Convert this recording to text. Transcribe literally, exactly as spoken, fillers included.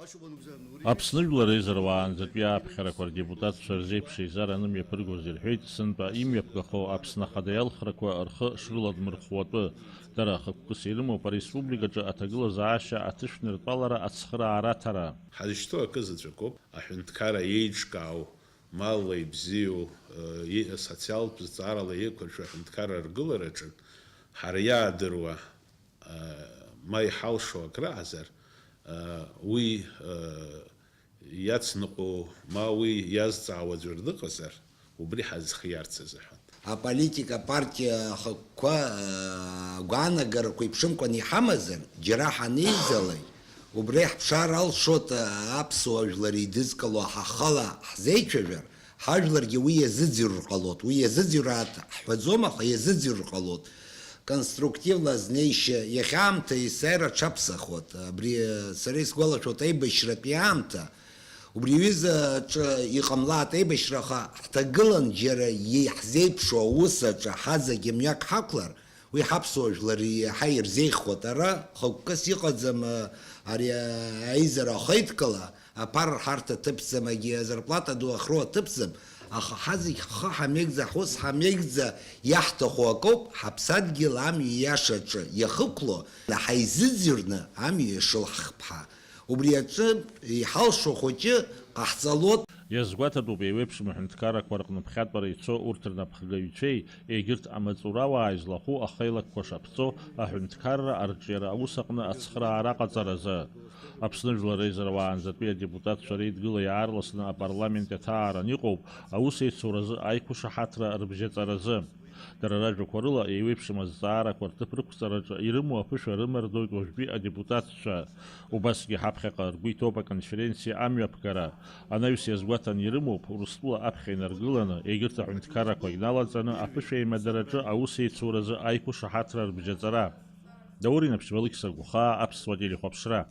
Аԥсны Жәлар Реизара уаанӡатәи ааԥхьарақәа рдепутатцәа рзеиԥш еизара анымҩаԥыргоз ирҳәеит, сынтәа имҩаԥгахо Аԥсны Ахада иалхрақәа рхы шрыладмырхуатәы. Дара хықәкыс ирымоуп ареспубликаҿы аҭагылазаашьа аҭышәныртәалара ацхыраара аҭара. Ҳазышьҭоу акы заҵәык ауп, аҳәынҭқарра еиҿкаау, малла ибзиоу, э, и-, социалтә зҵаарала еиқәыршәо аҳәынҭқарра аргылараҿы ҳара иаадыруа, э, ма иҳалшо акрааҵуазар, э, уи, э, иацныҟәо, ма уи иазҵаауа аӡәыр дыҟазар, убри ҳазхиарц азыҳәан. Аполитика апартиа ахықәкқәа, э, агәаанагарақәа еиԥшымкәан иҳамазар, џьара ҳанеизалак, убра иаҳԥшаар алшоит, э, аԥсуа жәлар еидызкыло ҳахала ҳзеицәажәар, ҳажәларгьы уи иазыӡырҩыр ҟалоит. Уи иазыӡырҩуеит ҳҳәаӡом, аха иазыӡырҩыр ҟалоит. Конструктивла азнеишьа иахьа аамҭа есааира аҽаԥсахуеит. Абри, э, сара исгәалашәоит аибашьратәи аамҭа. Убри аҩыза аҿы иҟамлааит аибашьра, аха ҳҭагылан џьара иаҳзеиԥшу аус аҿы ҳазегьы мҩак ҳақәлар, уи ҳаԥсуа жәлар иаҳа ирзеиӷьхоит. Ара хықәкыс иҟаӡам, ари аизара ахеидкыла, аԥара рҳарҭа ҭыԥӡам, егьи азарплата ду ахроу аҭыԥӡам, аха ҳазегь ҳхы ҳамеигӡа, ҳус ҳамеигӡа иаҳҭаху акоуп, ҳаԥсадгьыл амҩа иашаҿы иахықәло, ҳаизыӡырҩны амҩа иашылҳхп ҳәа. Убри аҿы иҳалшо хәыҷы ҟаҳҵалоит. Иазгәаҭатәуп, еиуеиԥшым аҳәынҭқаррақәа рҟны ԥхьатәара ицо урҭ рнапхгаҩцәеи, егьырҭ амаҵурауаа излахәу ахеилакқәа шаԥҵо аҳәынҭқарра арҿиара аус аҟны ацхыраара аҟаҵаразы. Аԥсны Жәлар Реизара уаанӡатәи адепутатцәа Реидгыла иаарласны апарламент иаҭааран иҟоуп, аус еицуразы аиқәышаҳаҭра рыбжьаҵаразы. Дара ражәақәа рыла, еиуеиԥшым азҵаарақәа рҭыԥ рықәҵараҿы ирымоу аԥышәа рымардоит уажәтәи адепутатцәа. Убасгьы ҳаԥхьаҟа ргәы иҭоуп аконференциа амҩаԥгара. Анаҩс иазгәаҭан ирымоуп, Урыстәыла аԥхьа инаргыланы, егьырҭ аҳәынҭқаррақәагь налаҵаны аԥышәа еимадараҿы аус еицуразы аиқәышаҳаҭра рыбжьаҵара. Даур Инаԥшьба, Алықьса Гәхаа, Аԥсуа телехәаԥшра.